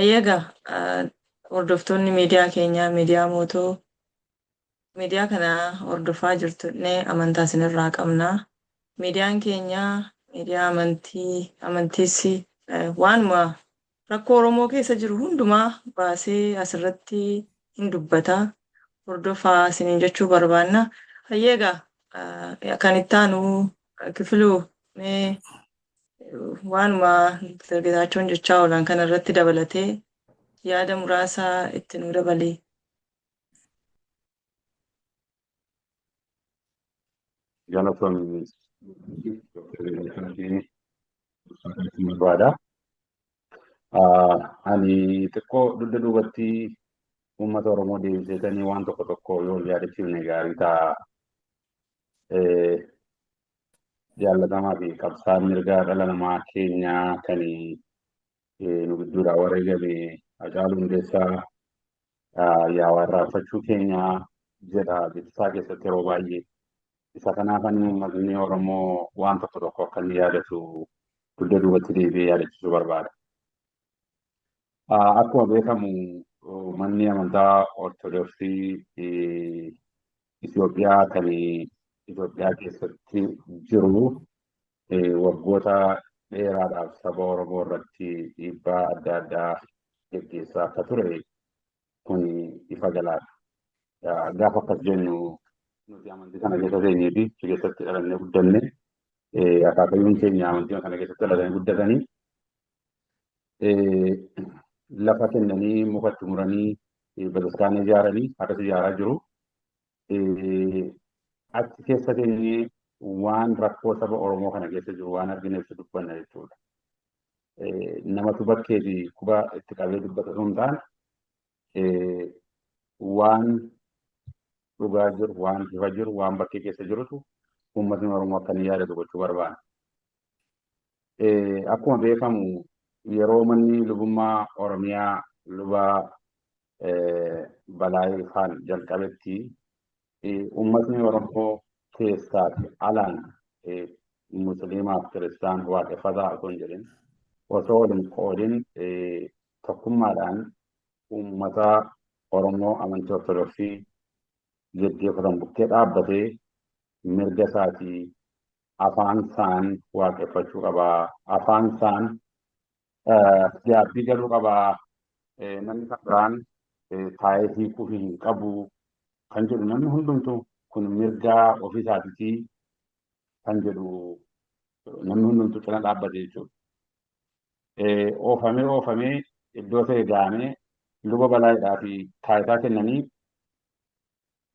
Egaa hordoftoonni miidiyaa keenyaa, miidiyaa Mootoo, miidiyaa kana hordofaa jirtu illee amantaa isinirraa qabna. Miidiyaan keenya miidiyaa amantii, amantiis waanuma rakkoo Oromoo keessa jiru hundumaa baasee asirratti hin dubbata. Hordofaa isiniin jechuu barbaanna. Hayyee egaa kan itti aanu Kifiluu, mee waanuma Dr. Getaachoon jechaa oolan kana irratti dabalatee yaada muraasa itti nuu dabali. Galatoomii Dr. Getaachoon barbaada. Ani xiqqoo dugda duubatti uummata Oromoo deebiseetanii waan tokko tokko yoo yaadachiifne gaarii ta'a. Jaallatamaa fi qabsaan mirgaa dhala namaa keenyaa kan nu gidduudhaa wareegame Hacaaluu Hundeessaa yaawaa irraanfachuu keenya jedha jechisaa keessatti yeroo baay'ee. Isa kanaaf ani uummatni Oromoo waan tokko tokko akka inni yaadatu dugda duubatti deebi'ee yaadachiisuu barbaada. Akkuma beekamu manni amantaa Ortodoksii Itoophiyaa kan Itoophiyaa keessatti jiru waggoota dheeraadhaaf saba Oromoo irratti dhiibbaa adda addaa geggeessaa akka ture kun ifa galaadha. Gaafa akkas jennu nuti amantii sana keessa teenyee fi achi keessatti dhalannee guddanne, akaakayyuun keenya amantii sana keessatti dhalatanii guddatanii lafa kennanii, mukatti muranii bataskaana ijaaranii akkas ijaaraa jiru. Achi keessa teenyee waan rakkoo saba Oromoo kana keessa jiru waan argineef dubbanna jechuudha. Namatu bakkee fi quba itti qabee dubbata osoo hin taane, waan dhugaa jiru, waan ifa jiru, waan bakkee keessa jirutu uummatni Oromoo akka inni yaadatu gochuu barbaada. Akkuma beekamu yeroo manni lubummaa Oromiyaa luba Balaayee Faan jalqabetti uummatni Oromoo keessaa fi alaan, Musliimaaf Kiristaan, Waaqeffataa osoo hin jedhin, osoo wal hin qoodin, tokkummaadhaan uummata Oromoo amantii Ortodoksii geggeeffatan bukkee dhaabbatee, mirga isaatii, afaan isaan waaqeffachuu qabaa, afaan isaan gaabbii galuu qabaa, namni kan biraan taa'ee hiikuu hin qabu kan jedhu, namni hundumtuu kun mirgaa ofii isaatiitii kan jedhu namni hundumtuu cina dhaabbate jechuudha. Oofamee oofamee iddoo ta'e ga'amee luba Balaayiidhaa fi taayitaa kennanii,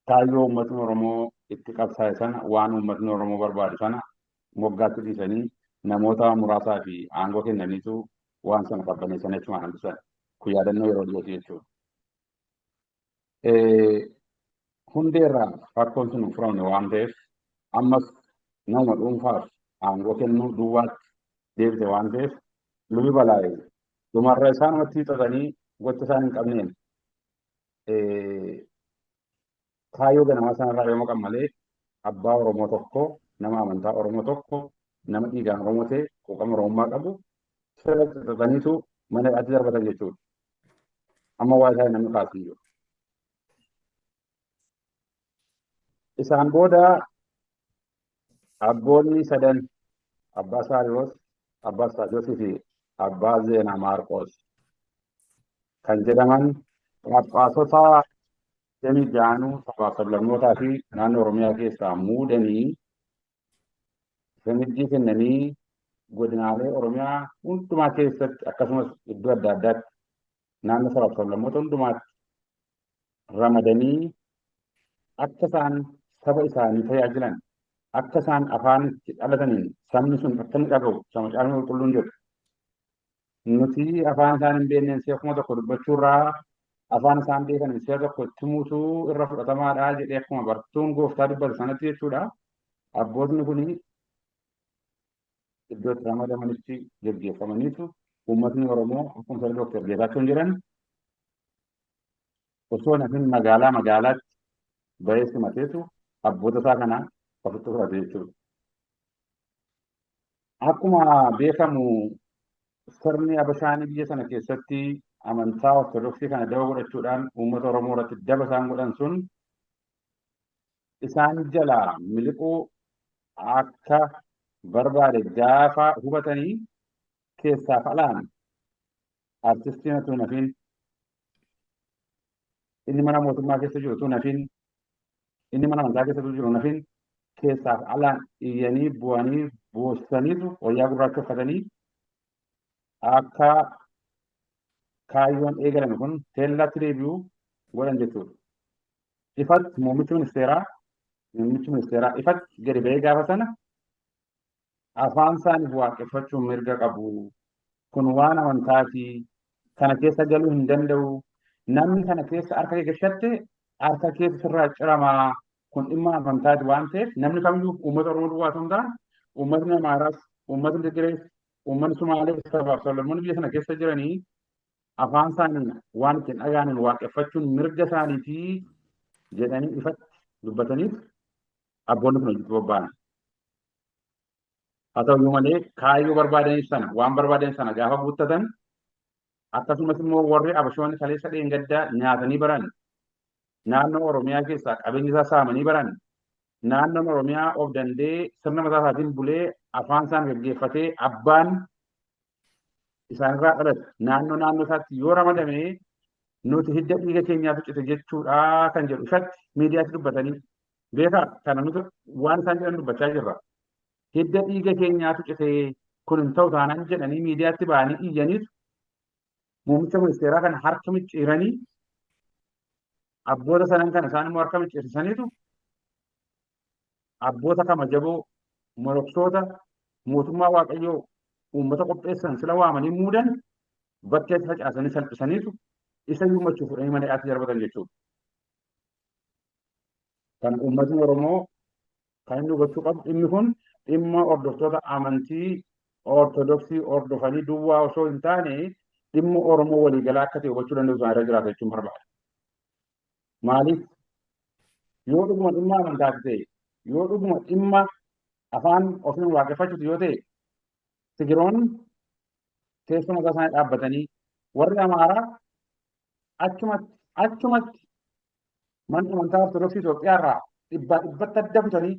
kaayyoo uummatni Oromoo itti qabsaa'e sana, waan uummatni Oromoo barbaadu sana moggaatti dhiisanii, namoota muraasaa fi aangoo kennaniitu waan sana qabbaneessanii achumaan hambisan. Kun yaadannoo yeroo dhiyooti jechuudha. Hundeerraa rakkoon sun hin furamne waan ta'eef, ammas nama dhuunfaaf aangoo kennuu duwwaatti deebite waan ta'eef, lubi Balaayee dhumarra isaanumatti hiixatanii gocha isaan hin qabneen kaayyoo ganamaa sanarraa yoo maqan malee, abbaa Oromoo tokko, nama amantaa Oromoo tokko, nama dhiigaan Oromoo ta'e, quuqama Oromummaa qabu sirra xixataniitu mana hidhaatti darbatan jechuudha. Amma waa isaa namni kaasu hin jiru. Isaan booda abboonni sadan, Abbaa Saariyoos, Abbaa Saadiyoosii fi Abbaa Zeenaa Maarqoos kan jedhaman, Phaaphaasota 26nuu sabaaf sablammootaa fi naannoo Oromiyaa keessaa muudanii, ramiddii kennanii, godinaalee Oromiyaa hundumaa keessatti akkasumas iddoo adda addaatti naannoo sabaaf sablammoota hundumaatti ramadanii, akka isaan saba isaanii tajaajilan, akka isaan afaan itti dhalataniin sabni sun akka inni dhaga'u, isa Macaafni Qulqulluun jedhu, nuti afaan isaan hin beekneen si'a 1000 dubbachuurraa afaan isaan beekan si'a tokko itti himuutu irra fudhatamaadha jedhee akkuma bartuun gooftaa dubbate sanatti jechuudha. Abbootni kun iddoo itti ramadamanitti geggeeffamaniitu uummatni Oromoo akkuma sirna Dooktar Geetaachoon jedhan osoo nafin magaalaa magaalaatti bahee simateetu abboota isaa kana ofitti fudhate jechuudha. Akkuma beekamu sirni Abashaanii biyya sana keessatti Amantaa Ortodoksii kana daba godhachuudhaan uummata Oromoo irratti daba isaan godhan sun isaan jalaa miliquu akka barbaade gaafa hubatanii, keessaaf alaan artistiin utuu hin hafin, inni mana mootummaa keessa jiru utuu hin hafin, inni mana amantaa keessa jiru hin hafin, keessaaf alaan iyyanii bu'anii boossaniitu wayyaa gurraacha uffatanii akka kaayyoon eegalame kun teellaatti deebi'uu godhan jechuudha. Ifatti muummichi ministeeraa ifatti gadi ba'ee gaafa sana afaan isaaniif waaqeffachuun mirga qabu. Kun waan amantaati. Kana keessa galuu hin danda'u. Namni kana keessa harka kee gashatte harka keessa sirraa ciramaa. Kun dhimma amantaati waan ta'eef, namni kamiyyuu, uummata Oromoo duwwaa osoo hin taane, uummatni Amaaraas, uummatni Tigirees, uummatni Sumaalee, sabaaf sablammoonni biyya sana keessa jiranii afaan isaanii waan ittiin dhaga'aniin waaqeffachuun mirga isaaniitii jedhanii ifatti dubbataniif abboonni kun hojiitti bobba'an. Haa ta'uyyuu malee, kaayyoo barbaadaniif sana, waan barbaadan sana gaafa guuttatan, akkasumas immoo warri Abashoonni kaleessa dheengaddaa nyaatanii baran, naannoo Oromiyaa keessaa qabeenya isaa saamanii baran, naannoon Oromiyaa of danda'ee sirna mataa isaatiin bulee afaan isaan gaggeeffatee abbaan isaanirraa dhalate naannoo naannoo isaatti yoo ramadame nuti hidda dhiiga keenyaatu cite jechuudha kan jedhu ifatti miidiyaatti dubbatanii beekaa. Kana nuti waan isaan jedhan dubbachaa jirra. Hidda dhiiga keenyaatu cite, kun hin ta'u taanaan jedhanii miidiyaatti ba'anii iyyaniitu muummicha ministeeraa kana harka micciiranii, abboota sanan kana isaan immoo harka micciirsisaniitu abboota kabajaboo moloksoota mootummaa Waaqayyoo uummata qopheessan sila waamanii muudan bakkeetti facaasanii salphisaniitu isa yuumachuu fudhanii mana hidhaatti darbatan jechuudha. Kan uummatni Oromoo kan inni hubachuu qabu, dhimmi kun dhimma hordoftoota amantii Ortodoksii hordofanii duwwaa osoo hin taane dhimma Oromoo waliigalaa akka ta'e hubachuu danda'u isaan irra jiraata jechuun barbaada. Maaliif, yoo dhuguma dhimma amantaati ta'e, yoo dhuguma dhimma afaan ofiin waaqeffachuuti yoo ta'e, Tigiroonni teessoo mataa isaanii dhaabbatanii, warri Amaaraa achumatti manni amantaa Ortodoksii Itoophiyaa irraa dhibbaa dhibbatti adda kutanii.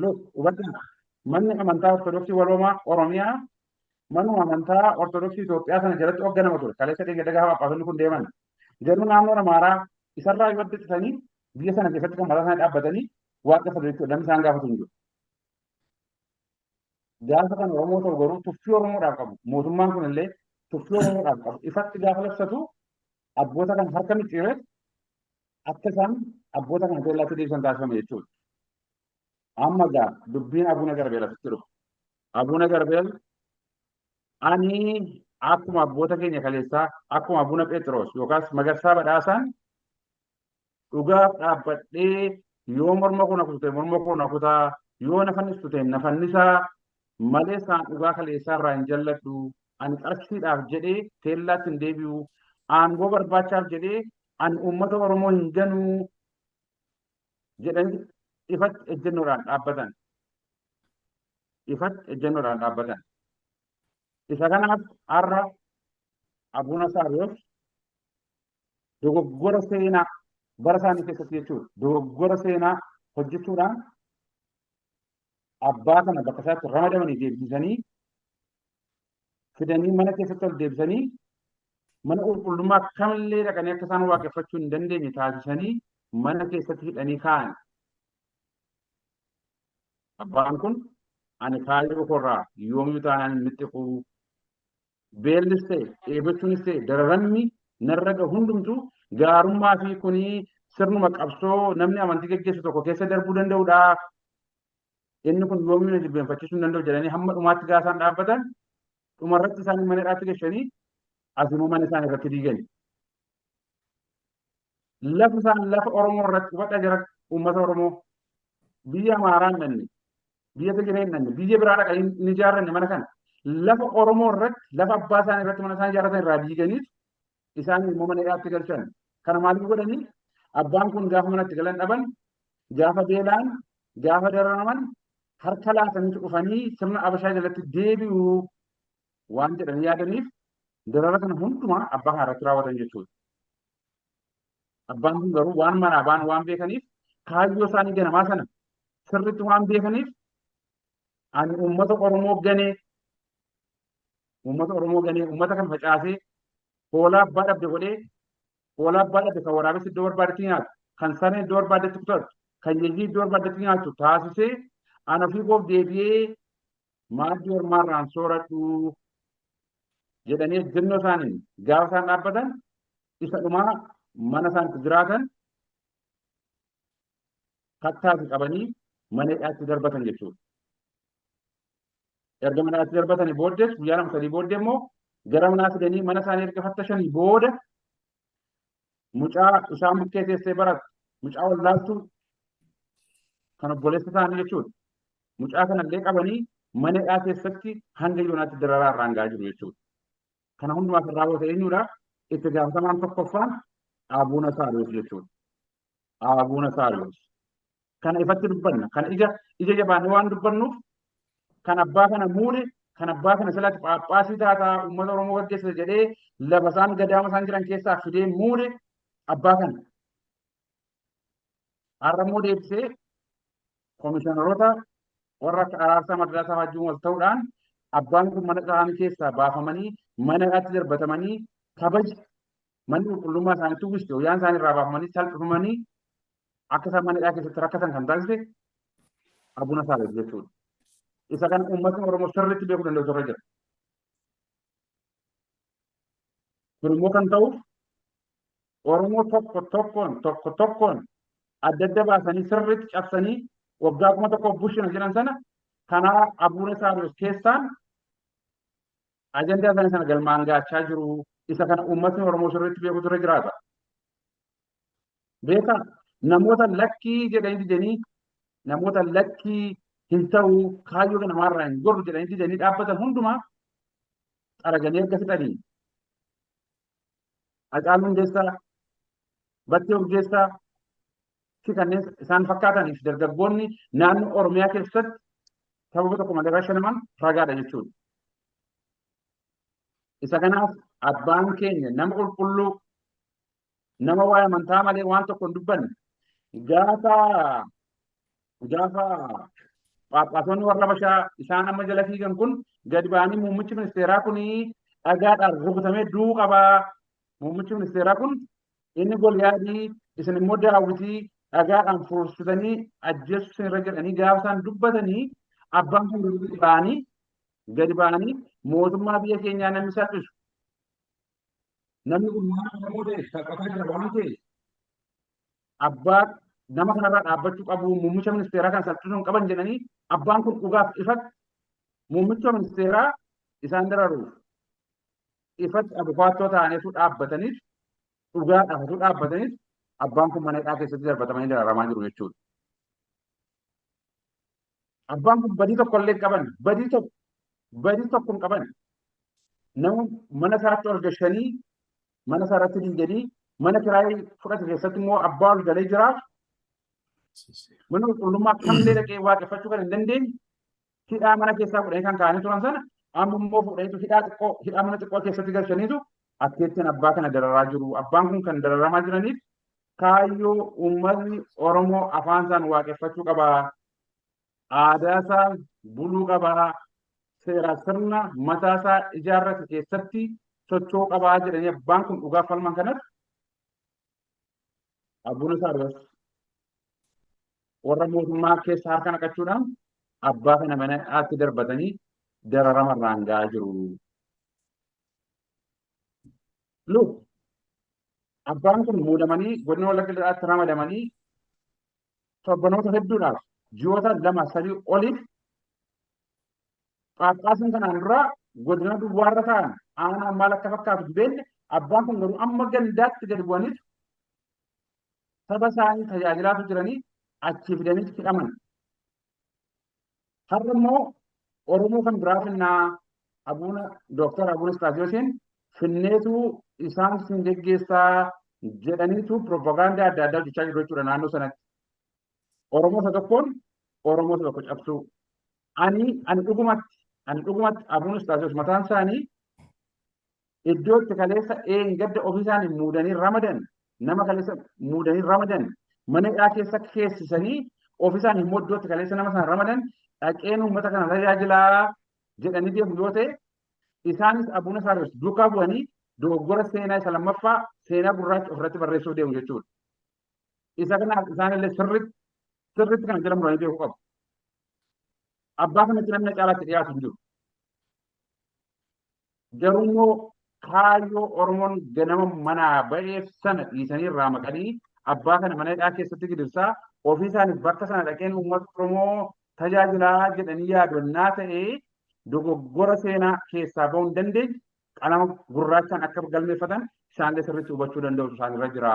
Look, hubadhaa, manni amantaa Ortodoksii waloomaa Oromiyaa manuma amantaa Ortodoksii Itoophiyaa sana jalatti hoogganama ture. Kaleessa dheengadda gaafa Phaaphaasonni kun deeman. Garuu naannoon Amaaraa isarraa yoo adda citanii biyya sana keessatti kan mataa isaanii dhaabbatanii waaqeffatu jechuudha. Namni isaan gaafatu hin jiru. Gaafa kan Oromoo ta'u garuu tuffii Oromoodhaaf qabu. Mootummaan kun illee tuffii Oromoodhaaf qabu. Ifatti gaafa labsatu abboota kan harka micciiree akka isaan abboota kana teellaatti deebisan taasifame jechuudha. Amma gaa dubbiin Abuuna Garbeel asitti dhufa. Abuuna Garbeel ani akkuma abboota keenya kaleessaa, akkuma Abuuna Phexros yookaas Magarsaa Badhaasaan dhugaaf dhaabbadhee, yoo morma koo na kutute morma koo na kutaa, yoo na fannistu ta'e na fannisaa malee isaan dhugaa kaleessaa irraa hin jalladhu. Ani qarshiidhaaf jedhee teellaatti hin deebi'u. Aangoo barbaachaaf jedhee ani uummata Oromoo hin ganuu jedhanii ifatti ejjennoodhaan dhaabbatan. Ifatti ejjennoodhaan dhaabbatan. Isa kanaaf har'a Abuuna Saariyoos dogoggora seenaa bara isaanii keessatti jechuudha. Dogoggora seenaa hojjechuudhaan abbaa kana bakka isaatti ramadamanii deebisanii fidanii, mana keessatti ol deebisanii, mana qulqullummaa kamillee dhaqanii akka isaan waaqeffachuu hin dandeenye taasisanii mana keessatti hidhanii kaa'an. Abbaan kun ani kaayyoo korraa yoomiyyuu taanaan hin mixxiqu. Beellis ta'e, dheebochuunis ta'e, dararamni narra gahu hundumtuu gaarummaa fi kunii sirnuma qabsoo namni amantii gaggeessu tokko keessa darbuu danda'udha. Inni kun yoomiyyuu na jilbeenfachiisuu hin danda'u jedhanii hamma dhumaatti gaafa isaan dhaabbatan, dhumarratti isaan mana hidhaatti gashanii as immoo mana isaan irratti diigani. Lafa isaan lafa Oromoo irratti, hubadhaa jira, uummata Oromoo biyya Amaaraa hin dhanne, biyya Tigiree hin dhanne, biyya biraa dhaqanii hin ijaarranne mana kana. Lafa Oromoo irratti, lafa abbaa isaanii irratti mana isaan ijaarratan irraa diiganiitu isaan immoo mana hidhaatti galchan. Kana maaliif godhanii? Abbaan kun gaafa manatti galan dhaban, gaafa beelaan, gaafa dararaman harka laataniitu dhufanii sirna Abashaa jalatti deebi'u waan jedhanii yaadaniif. Darara kana hundumaa abbaa kana irratti raawwatan jechuudha. Abbaan kun garuu waan manaa ba'an waan beekaniif, kaayyoo isaanii ganamaa sana sirriitti waan beekaniif, ani uummata Oromoo ganee, uummata Oromoo ganee, uummata kan facaasee hoolaa abbaa dhabde godhee, hoolaa abbaa dhabde kan waraabessi iddoo barbaadetti nyaatu, kan sareen iddoo barbaadetti kutatu, kan yeeyyii iddoo barbaadetti nyaatu taasisee, ana ofii koof deebi'ee maaddii ormaarraan sooradhu jedhanii ejjennoo isaaniin gaafa isaan dhaabbatan, isa dhumaa mana isaan itti jiraatan kattaasi qabanii mana hidhaatti darbatan jechuudha. Erga mana hidhaatti darbatanii booddees, guyyaa 2 3 booddee immoo gara manaa fidanii, mana isaanii erga fattashanii booda, mucaa isaan bukkee teessee baratu, mucaa wallaaltuu kan obboleessa isaanii jechuudha. Mucaa kanallee qabanii mana hidhaa keessatti hanga yoonaatti dararaa irraan gahaa jiru jechuudha. Kana hundumaa kan raawwate eenyudha? Itti gaafatamaan tokkoffaan Abuuna Saariyoos jechuudha. Abuuna Saariyoos. Kana ifatti dubbanna. Kana ija jabaannee waan dubbannuuf, kan abbaa kana muude, kan abbaa kana silatti phaaphaasii taataa uummata Oromoo gaggeessa jedhee lafa isaan gadaama isaan jiran keessaa fidee muude abbaa kana. Har'a immoo deebisee komishinaroota warra akka Araarsaa Mardaasaa wajjin wal ta'uudhaan abbaan kun mana isaanii keessaa baafamanii mana hidhaatti darbatamanii, kabaja manni qulqullummaa isaaniitti uwwiste wayyaan isaanii irraa baafamanii salphifamanii akka isaan mana hidhaa keessatti rakkatan kan taasise Abuna Saaret jechuudha. Isa kana uummatni Oromoo sirriitti beekuu danda'u irra jira. Kun immoo kan ta'uuf Oromoo tokko tokkoon tokko tokkoon adda adda baasanii sirriitti cabsanii waggaa 1000 bushina jedhan sana kanaa Abuuna Saariyoos keessaan ajandaa isaanii sana galmaan gaachaa jiru. Isa kana uummatni Oromoo sirriitti beekutu irra jiraata. Beekaa, namoota lakkii jedhanii didanii, namoota lakkii hin ta'u, kaayyoo namaarraa hin gorru jedhanii didanii dhaabbatan hundumaa xaraganii erga fixanii, Hacaaluu Hundeessaa, Battee Urgeessaa fi kanneen isaan fakkaataniif dargaggoonni naannoo Oromiyaa keessatti sababa tokko malee rashanaman ragaadha jechuudha. Isa kanaaf abbaan keenya nama qulqulluu, nama waa'ee amantaa malee waan tokko hin dubbanne, gaafa phaaphaasonni warra Habashaa isaan amma jala fiigan kun gadi ba'anii, muummichi ministeeraa kun dhagaadhaan rukutamee du'uu qabaa. Muummichi ministeeraa kun inni Goliyaadii, isin immoo Daawwitii, dhagaadhaan fuursitanii ajjeessu isin irra jedhanii gaafa isaan dubbatanii, abbaan kun gadi ba'anii mootummaa biyya keenyaa namni salphisu, namni kun waan Oromoo ta'e salphataa jira waan ta'e, abbaa nama kanarraa dhaabbachuu qabu, muummicha ministeeraa kana salphisuu hin qaban jedhanii, abbaan kun dhugaaf ifatti muummicha ministeeraa isaan dararuuf ifatti abukaattoo ta'aniitu dhaabbataniif, dhugaadhaaf utuu dhaabbataniif, abbaan kun mana hidhaa keessatti darbatamanii dararamaa jiru jechuudha. Abbaan kun badii tokko illee hin qaban, badii tokko hin qaban. Nama mana isaatti ol gashanii, mana isaa irratti diiganii, mana kiraayii fudhate keessatti immoo abbaa ol galee jiraatu, mana qulqullummaa kamillee dhaqee waaqeffachuu kan hin dandeenye, hidhaa mana keessaa fudhanii kan kaa'anii turan sana amma immoo fudhaniitu hidhaa xiqqoo, hidhaa mana xiqqoo keessatti galchaniitu akkeettiin abbaa kana dararaa jiru. Abbaan kun kan dararamaa jiraniif kaayyoo uummatni Oromoo afaan isaan waaqeffachuu qaba. Aadaa isaa buluu qaba. Seera sirna mataa isaa ijaarrate keessatti socho'uu qabaa jedhanii abbaan kun dhugaa falman kanatti Abuuna Saariyos warra mootummaa keessa harka naqachuudhaan abbaa kana mana hidhaatti darbatanii dararama irraan ga'aa jiru. Look, abbaan kun muudamanii godina Wallagga Lixaatti ramadamanii torbanoota hedduudhaaf, ji'oota 2 3 oliif, phaaphaasiin kanaan dura godina duwwaarra ta'an aanaan maal akka fakkaatu hin beekne, abbaan kun garuu amma gandaatti gadi bu'aniif saba isaanii tajaajilaatu jiranii achii fidaniitu hidhaman. Har'a immoo Oromoo kan biraa finnaa, Abuuna Dooktar Abuuna Istaasiyoosiin finneetu isaan sin geggeessaa jedhaniitu piroopagaandaa adda addaa hojjechaa jiru jechuudha naannoo sanatti. Oromoo isa tokkoon Oromoo isa tokko cabsuu. Ani dhugumatti Abuuna Istaasiyoos mataan isaanii Iddoo itti kaleessa eengadda ofii isaanii muudanii ramadan, nama kaleessa muudanii ramadan mana hidhaa keessa keessisanii, ofii isaanii immoo iddoo itti kaleessa nama sana ramadan dhaqeen uummata kana tajaajilaa jedhanii deemu yoo ta'e, isaanis Abuuna Saariyos duukaa bu'anii dogoggora seenaa isa lammaffaa, seenaa gurraacha ofirratti barreessuuf deemu jechuudha. Isa kanaaf isaanillee sirriitti sirriitti kana jala muranii beekuu qabu. Abbaa kanatti namni caalaatti dhiyaatu hin jiru. Garuu immoo kaayyoo Oromoon ganama manaa ba'eef sana dhiisanii irraa maqanii abbaa kana mana hidhaa keessatti gidirsaa, ofii isaaniif bakka sana dhaqeen uummata Oromoo tajaajilaa jedhanii yaadonnaa ta'ee, dogoggora seenaa keessaa ba'uu hin dandeenye qalama gurraachaan akka galmeeffatan isaanillee sirriitti hubachuu danda'u isaanirra jira.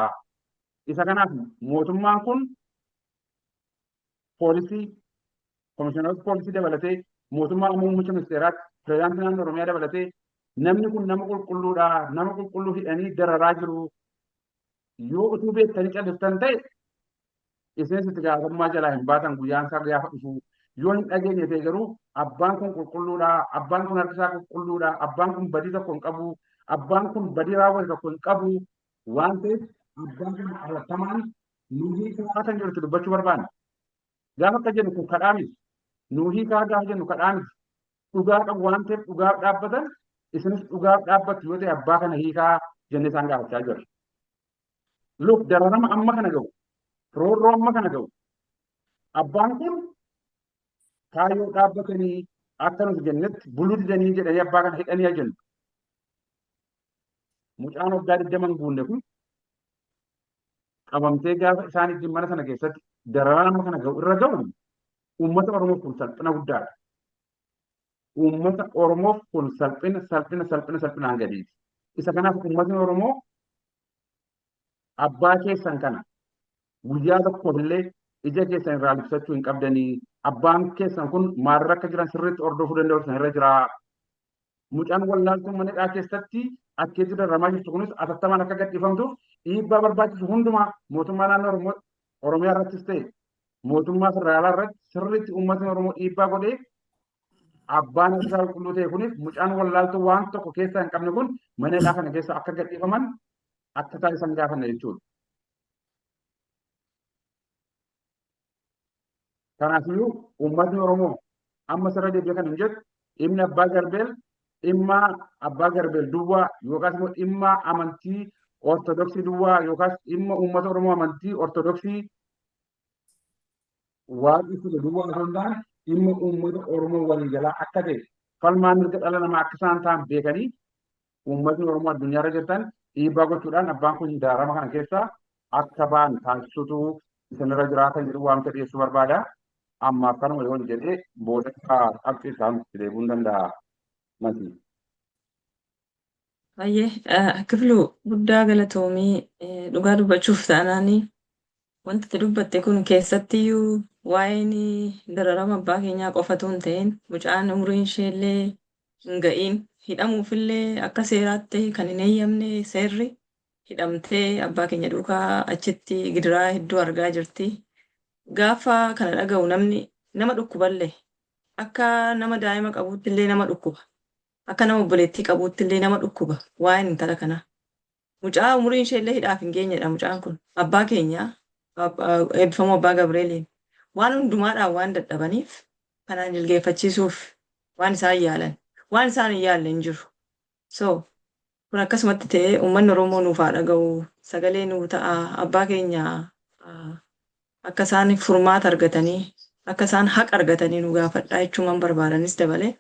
Isa kanaaf mootummaan kun poolisii, komishiinaroota poolisii dabalatee, mootummaa muummicha ministeeraatti, pirezidaantii naannoo Oromiyaa dabalatee, namni kun nama qulqulluudha, nama qulqulluu hidhanii dararaa jiru. Yoo utuu beektanii callistan ta'e, isinis itti gaafatamummaa jalaa hin baatan guyyaan isaa gaafa dhufu. Yoo hin dhageenye ta'e garuu, abbaan kun qulqulluudha, abbaan kun harki isaa qulqulluudha, abbaan kun badii tokko hin qabu, abbaan kun badii raawwate tokko hin qabu waan ta'eef, abbaan kun hatattamaan nu hiikaa kan jirutti dubbachuu barbaanna. Gaafa akka jennu kun kadhaa miti. Nu hiikaa gaafa jennu kadhaa miti. Dhugaa qabu waan ta'eef dhugaaf dhaabbatan, isinis dhugaaf dhaabbattu yoo ta'e, abbaa kana hiikaa jennee isaan gaafachaa jirra. Look, dararama amma kana ga'u, roorroo amma kana ga'u. Abbaan kun kaayyoo dhaabbatanii akka nuti jennetti buluu didanii jedhanii abbaa kana hidhanii jennu. Mucaan waggaa 20 hin guunne kun qabamtee gaafa isaan ittiin mana sana keessatti dararaa amma kana ga'u irra ga'u, uummata Oromoof kun salphina guddaadha. Uummata Oromoof kun salphina, salphina, salphina, salphinaan gadiiti. Isa kanaaf uummatni Oromoo abbaa keessan kana guyyaa tokkoof illee ija keessan irraa libsachuu hin qabdanii. Abbaan keessan kun maalirra akka jiran sirriitti hordofuu danda'u isaan irra jira. Mucaan wallaaltuun mana hidhaa keessatti akkeetti dararamaa jirtu kunis atattamaan akka gadhiifamtuuf dhiibbaa barbaachisu hundumaa mootummaa naannoo Oromoo Oromiyaa irrattis ta'e mootummaa federaalaa irratti sirriitti uummatni Oromoo dhiibbaa godhee, abbaan harka isaa qulqulluu ta'e kunis mucaan wallaaltuu waan tokko keessaa hin qabne kun mana hidhaa kana keessa akka gadhiifaman akka taasisan gaafanna jechuudha. Kanaafiyyuu uummatni Oromoo amma sirra deebi'ee kan hin jedhu, dhimmi abbaa Garbeel dhimma abbaa Garbeel duwwaa yookaas immoo dhimma amantii Ortodoksii duwwaa yookaas dhimma uummata Oromoo amantii Ortodoksii waaqessu duwwaa osoo hin taane, dhimma uummata Oromoo waliigalaa akka ta'e, falmaan mirga dhala namaa akka isaan ta'an beekanii, uummatni Oromoo addunyaarra jirtan dhiibbaa gochuudhaan abbaan kun daarama kana keessaa akka ba'an taasisutu isinirra jiraatan jedhu waamicha dhiyeessuu barbaada. Ammaaf kanuma yoon jedhee, booda qabxii isaan deebi'uu hin danda'a. Mati. Baay'ee Kifluu, guddaa galatoomii. Dhugaa dubbachuuf taanaanii, wanti itti dubbatte kun keessattiyyuu waa'een dararama abbaa keenyaa qofatu hin ta'in, mucaan umriin ishee illee hin ga'iin hidhamuufillee akka seeraatti kan hin eeyyamne seerri hidhamtee abbaa keenya duukaa achitti gidiraa hedduu argaa jirti. Gaafa kana dhaga'u namni nama dhukkuballee, akka nama daa'ima qabuutti illee nama dhukkuba. Akka nama obboleettii qabuutti illee nama dhukkuba waa'een intala kanaa. Mucaa umuriin ishee illee hidhaaf hin geenyedha mucaan kun. Abbaa keenya eebbifamuu abbaa Gabreeliin waan hundumaadhaan waan dadhabaniif kanaan jilgeeffachiisuuf waan isaan yaalan waan isaan hin yaalle hin jiru. So kun akkasumatti ta'ee, uummanni Oromoo nuuf haa dhaga'u, sagalee nuu ta'a, abbaa keenya akka isaan furmaata argatanii, akka isaan haqa argatanii nu gaafadhaa jechuun barbaadanis dabalee.